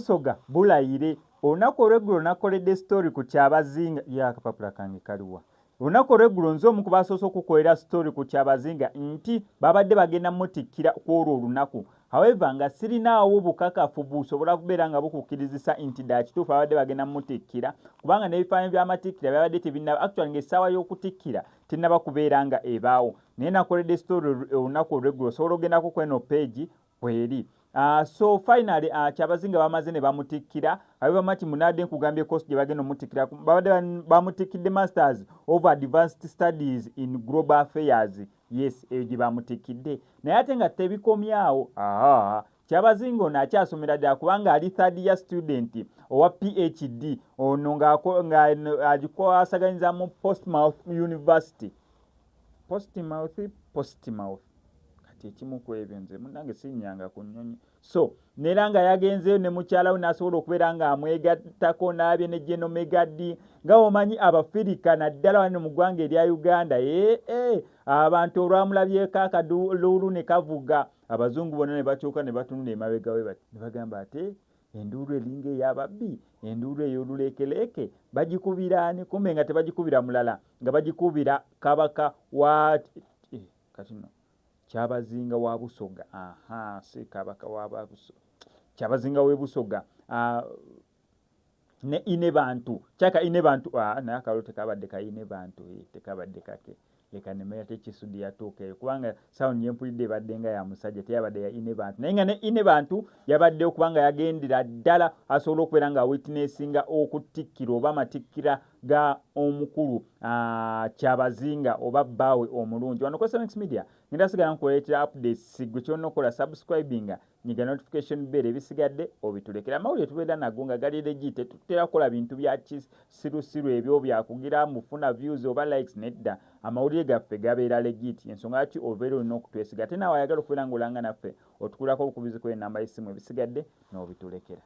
Busoga bulayire. Olunaku olw'eggulo nakoledde story ku Kyabazinga. Ye akapapula kange kaliwa? Olunaku olw'eggulo nze omu ku basoose okukolera story ku Kyabazinga nti babadde bagenda mutikkira ku olwo olunaku. However, nga sirinaawo bukakafu busobola kubeera nga bukukkirizisa nti ddala kituufu babadde bagenda mutikkira, kubanga n'ebifaananyi by'amatikkira byabadde tebinnaba, actually ng'essaawa y'okutikkira tennaba kubeera nga ebaawo. Naye nakoledde story olunaku olw'eggulo, osobola ogendako kweno page kweri. So finally Kyabazinga bamaze ne bamutikkira. However much munadde nkugambye course gye bagenda omutikkira, babadde bamutikkidde Masters of Advanced Studies in Global Affairs. Yes, eyo gye bamutikkidde. Naye ate nga tebikomyawo. Aha, Kyabazinga ono akyasomera ddala kubanga ali third year student owa PhD ono nga agikwasaganyiza mu Portsmouth University. Portsmouth, Portsmouth, kati ekimu ku ebyo, nze munange sinnyanga ku nnyonyi. So neera nga yagenzeeyo ne mukyala we n'asobola okubeera ng'amwegattako n'abye ne General Megadi. Nga omanyi Abafirika, naddala wano mu ggwanga erya Uganda, ee abantu olwamulabyeko akaluulu ne kavuga, abazungu bonna ne bakyuka ne batunula emabega we bati ne bagamba, "Ate enduulu eringa ey'ababbi, enduulu ey'oluleekeleeke bagikubira ani?" Kumbe nga tebagikubira mulala, nga bagikubira kabaka wa kati no Kyabazinga wa Busoga. Aha, si kabaka wa Busoga, Kyabazinga w'e Busoga ne ine bantu kyaka ine bantu. Naye akalulu tekabadde ka ine bantu, tekabadde kake. Leka nemera tekisudi yatuuka eyo, kubanga sound yempulidde ebadde nga ya musajja, teyabadde ya ine bantu. Naye nga ne ine bantu yabaddewo, kubanga yagendera ddala asobola okubeera nga witnessinga okutikkira oba amatikkira ga omukulu Kyabazinga oba bbaawe omulungi. Wano ku SMX Media ngenda sigala nkuleetera updates. Gwe kyonna okola, subscribinga, nyiga notification bell, ebisigadde obitulekera. Amawulire tubeera nago nga gali legit. Tetutera kukola bintu bya kisirusiru ebyo byakugira mufuna views oba likes, nedda. Amawulire gaffe gabeera legit. Ensonga ki obeera olina okutwesiga. Ate naawe ayagala okubeera ng'olanga naffe, otukulako obukubizi ku enamba y'essimu, ebisigadde n'obitulekera.